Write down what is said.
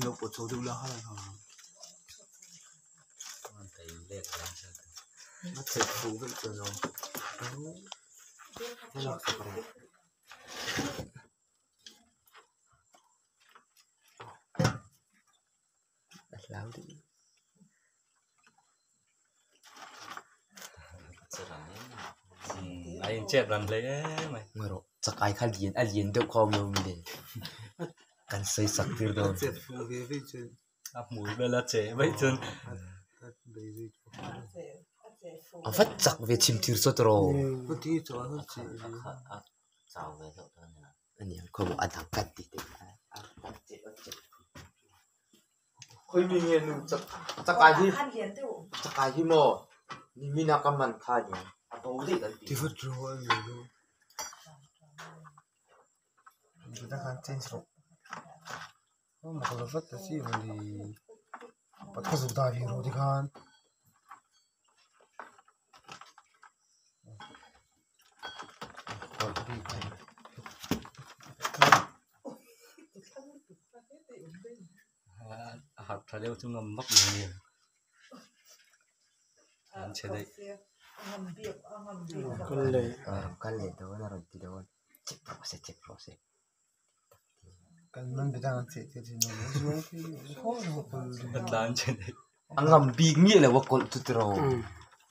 Lo pawt chho deuh la a chep fuh vek chuan awm a laksak rawh. A hlau deuh A inchet ran hle mai. Ngarawh chak ai kha lian a lian deuh kha awm lo mi le kan sawi sak tir dawn. A chet fuh ve vei chuan. A hmui vel a che mai chuan. A va chak ve chhim thir saw tawh rawh. Aniang khawmaw a dang kan tih te kha a che a che. Khawi mi nge nu chak chakai hi chakai hi maw nimin a ka man kha aniang a bo daih kan tih. A harh tha deuh chu ngam vak lo a nia an chhe daih. Kal leh dawn a rawn ti dawn chep rawh se chep rawh se. A tlan chhe daih. A ngam bik miah lo a kawlh chu tiraw.